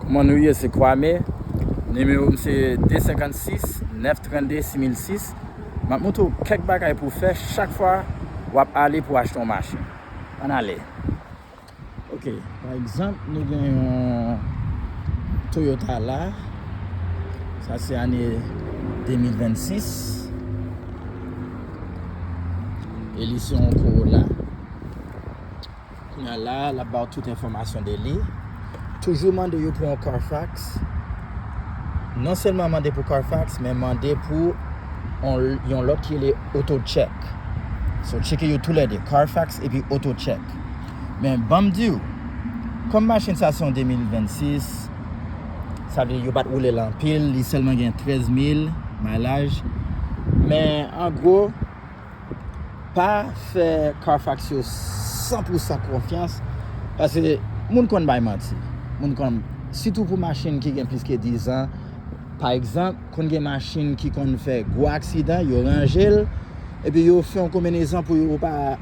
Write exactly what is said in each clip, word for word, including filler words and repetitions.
Kòman nou ye? Se Kwame. Nimewo m se de senkannsis, nèf trannde, sis mil sis. M ap montre w kèk bagay pou w fè chak fwa w ap ale pou w achte yon machin. Ann ale. Ok, pa egzanp, nou gen yon Toyota la. Sa se ane de mil vennsis. E li se yon Corolla. Kounye a la, l ap ba w tout enfòmasyon de li. Toujou mande yo pou yon Carfax. Non sèlman mande pou Carfax, men mande pou yon, yon lòt ki rele AutoCheck. So, tcheke yo toulède, Carfax epi AutoCheck. Men, ban m di w, kòm machin sa se yon de mil vennsis, sa vle di yo pa t woule l anpil, li sèlman gen trèz mil maylaj. Men, an gwo, pa fè Carfax yo san pou san konfyans, paske moun konn bay manti. Moun konn, sitou pou machin ki gen plis ke diz an, pa egzanp, konn gen machin ki konn fè gwo aksidan, yo ranje l, epi yo fè yon konbinezon pou yo pa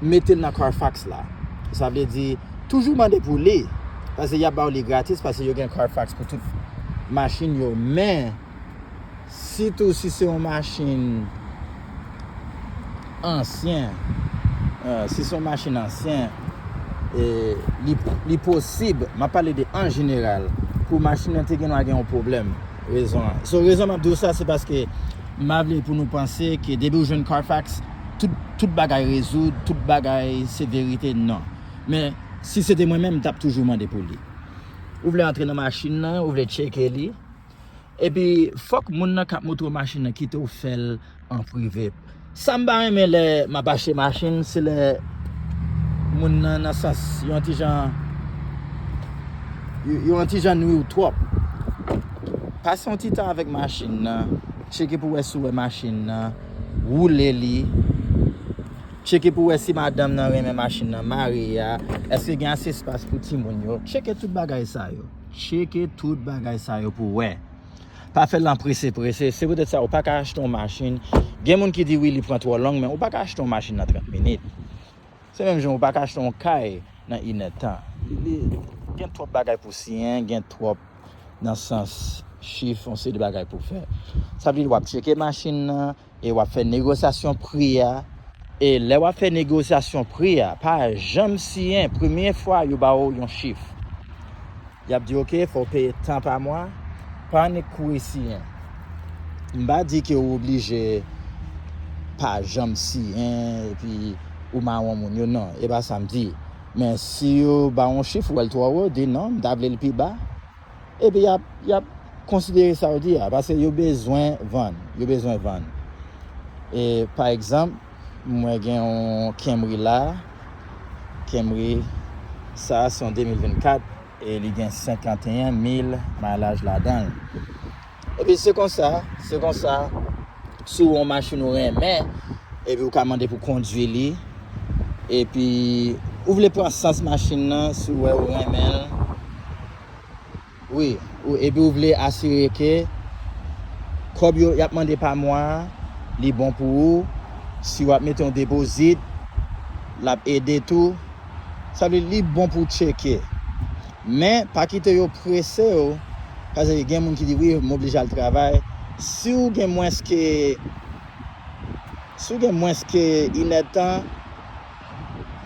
mete l nan Carfax la. Sa vle di, toujou mande pou li, paske y ap ba w li gratis, paske yo gen Carfax pou tout machin yo, men sitou si se yon machin ansyen, eh, si se yon machin ansyen, e li, li posib, m ap pale de an jeneral, pou machin nan te gen dwa gen yon pwoblèm. Rezon an. So, rezon m ap di w sa, se paske m pa vle pou nou panse ke depi w jwenn Carfax, tout, tout bagay rezoud, tout bagay se verite, non. Men, si se te mwen menm, m t ap toujou mande pou li. Ou vle antre nan machin nan, ou vle tcheke li. Epi, fòk moun nan k ap montre w machin nan kite w fè l an prive. Sa m pa renmen lè m ap achte machin, se lè moun nan, nan sans, yon ti jan, yo, yo yon ti jan nwi w twòp. Pase yon ti tan avèk machin nan, tcheke pou wè si w wè machin nan, woule li, tcheke pou wè si madanm nan renmen machin nan, mari a, èske gen ase espas pou timoun yo. Tcheke tout bagay sa yo. Tcheke tout bagay sa yo pou wè. Pa fè l an prese prese. Se poutèt sa ou pa ka achte yon machin. Gen moun ki di wi, li pran twò long, men ou pa ka achte yon machin nan trant minit. Se menm jan ou pa ka achte yon kay nan inèdtan. Li, li gen twòp bagay pou siyen, gen twòp nan sans chif, yon seri de bagay pou fè. Sa vle di w ap tcheke machin nan, e w ap fè negosyasyon pri a. E lè w ap fè negosyasyon pri a, pa janm siyen premye fwa yo ba w yon chif. Y ap di, oke, fò w peye tan pa mwa, pa annik kouri siyen. M pa di ke w oblije pa janm siyen epi ou mawon moun yo, non, e pa sa m di. Men si yo ba w yon chif, ou wè l twò wo, di non, m ta vle l pi ba. Epi y ap, y ap konsidere sa w di a, paske yo bezwen vann, yo bezwen vann. E, pa egzanp, mwen gen yon Camry la, Camry, sa se yon de mil vennkat, e li gen senkanteyen mil maylaj ladan l. Epi se konsa, se konsa, si w wè yon machin ou renmen, epi ou ka mande pou kondui li, epi ou vle pran sans machin nan, si w wè ou renmen l, wi, ou, epi ou vle asire ke kòb yo y ap mande pa mwa a, li bon pou ou. Si w ap mete yon depozit, l ap ede tou. Sa vle di li bon pou w tcheke. Men, pa kite yo prese w, paske gen moun ki di, wi, m oblije al travay. Si w gen mwens ke, si w gen mwens ke inèdtan,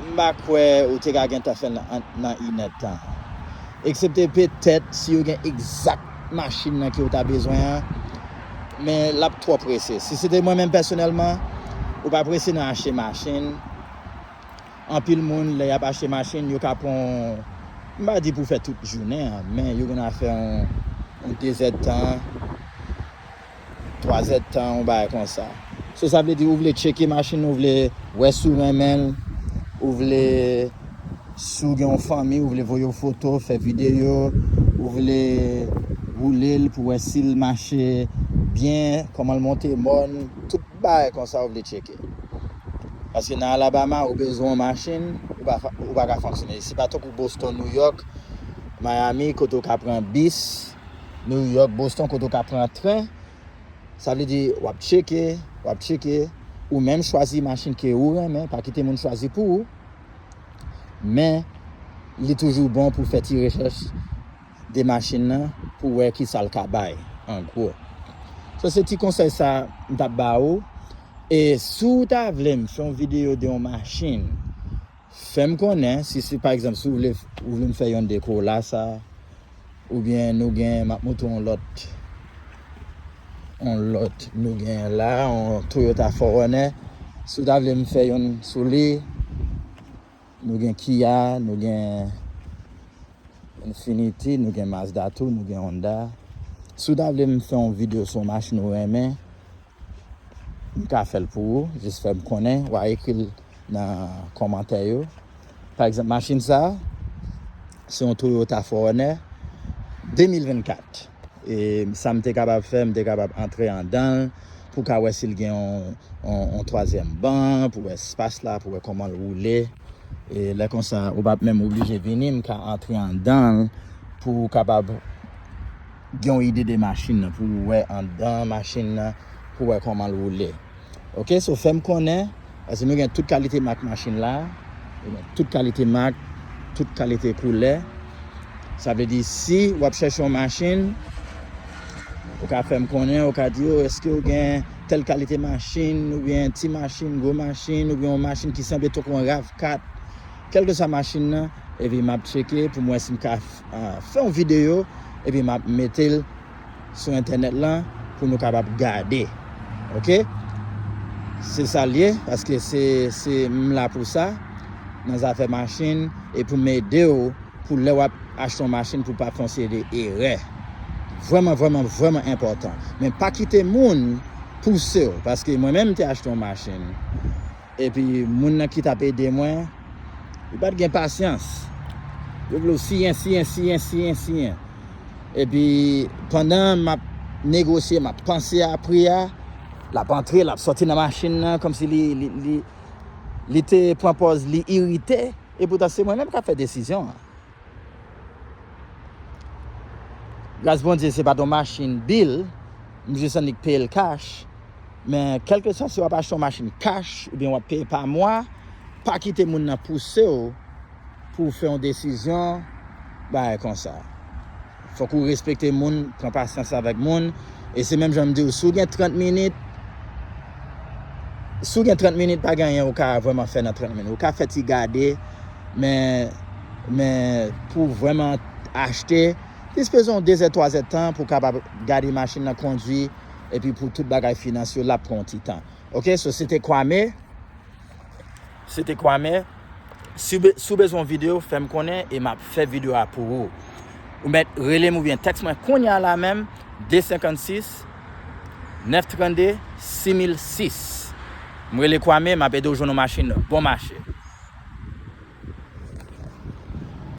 m pa kwè ou te ka gentan fè l nan, nan inèdtan. Eksepte petèt si yo gen egzak machin nan ke w ta bezwen an, men l ap twò prese. Si se te mwen menm pèsonèlman, ou pa prese nan achte machin. Anpil moun, lè y ap achte machin, yo ka pran, m pa di pou fè tout jounen an, men yo konn fè yon, yon dezèdtan, twazèdtan, yon bagay konsa. So, sa vle di ou vle tcheke machin, ou vle wè si w renmen l, ou vle, si w gen yon fanmi, ou vle voye w foto, fè videyo, ou vle woule l pou wè si l mache byen, kòman l monte mòn, tout bagay konsa ou vle tcheke. Paske nan Alabama, ou bezwen yon machin, ou pa, ou pa ka fonksyone. Se pa tankou Boston, New York, Miami, kote ou ka pran bis, New York, Boston, kote ou ka pran tren. Sa vle di, w ap tcheke, w ap tcheke, ou menm chwazi machin ke ou renmen, pa kite moun chwazi pou ou. Men, li toujou bon pou fè ti rechèch de machin nan pou wè ki sa l ka bay, an gwo. So, se ti konsèy sa m t ap ba ou. E si w ta vle m fè yon videyo de yon machin, fè m konnen. Si, si pa egzanp, si w vle, ou vle m fè yon de Corolla sa, oubyen nou gen, m ap montre yon lòt, yon lòt, nou gen la, yon Toyota four Runner. Si w ta vle m fè yon sou li, nou gen Kia, nou gen Infiniti, nou gen Mazda tou, nou gen Honda. Si w ta vle m fè yon videyo sou yon machin ou renmen, m ka fè l pou ou. Jis fè m konnen, w a ekri l nan kòmantè yo. Pa egzanp, machin sa, se yon Toyota four Runner de mil vennkat. E sa m te kapab fè, m te kapab antre andan l pou ka wè si l gen yon, yon, yon twazyèm ban, pou wè espas la, pou wè kòman l woule. E lè konsa, ou p ap menm oblije vini, m ka antre andan l pou w kapab gen yon ide de machin nan, pou w wè andan machin nan, pou w wè kòman l woule. Ok, so fè m konnen, paske nou gen tout kalite mak machin la, nou gen tout kalite mak, tout kalite koulè. Sa vle di, si w ap chèche yon machin, ou ka fè m konnen, ou ka di, "O, èske w gen tèl kalite machin, oubyen ti machin, gwo machin, oubyen yon machin ki sanble tankou yon rav kat?" Kèlkeswa machin nan, epi m ap tcheke pou m wè si m ka, ah, fè yon videyo, epi m ap mete l sou entènèt lan pou nou kapab gade. Ok? Se sa l ye, paske se, se, m la pou sa, nan zafè machin, e pou m ede w, pou lè w ap achte yon machin, pou w pa fè yon seri de erè. Vrèman, vrèman, vrèman enpòtan. Men pa kite moun pouse w, paske mwen menm, m te achte yon machin. Epi moun nan ki t ap ede mwen, li pa t gen pasyans. Yo vle w siyen, siyen, siyen, siyen, siyen. Epi pandan m ap negosye, m ap panse a pri a, l ap antre, l ap sòti nan machin nan, kòmsi li, li, li, li te pran pòz, li irite, e poutan se mwen menm k ap fè desizyon an. Gras Bondye, se pa t yon machin bil, m jis annik peye l kach. Men kèlkeswa si w ap achte yon machin kach oubyen w ap peye pa mwa, pa kite moun nan pouse w pou w fè yon desizyon, bagay konsa. Fòk ou respekte moun, pran pasyans avèk moun. E se menm jan m di w, si w gen trant minit, si w gen trant minit, pa gen anyen ou ka vrèman fè nan trant minit. Ou ka fè ti gade, men, men pou w vrèman achte, plis bezwen yon de zè, twa zè tan pou w kapab gade machin nan kondui, epi pou tout bagay finans yo, l ap pran yon ti tan. Ok, so se te Kwame. Se te Kwame. Si w be-, si w bezwen yon videyo, fè m konnen e m ap fè videyo a pou ou. Ou mèt rele m oubyen tèks mwen kounye a la menm, de senkannsis, nèf trannde, sis mil sis. M rele Kwame, m ap ede w jwenn yon machin bon mache.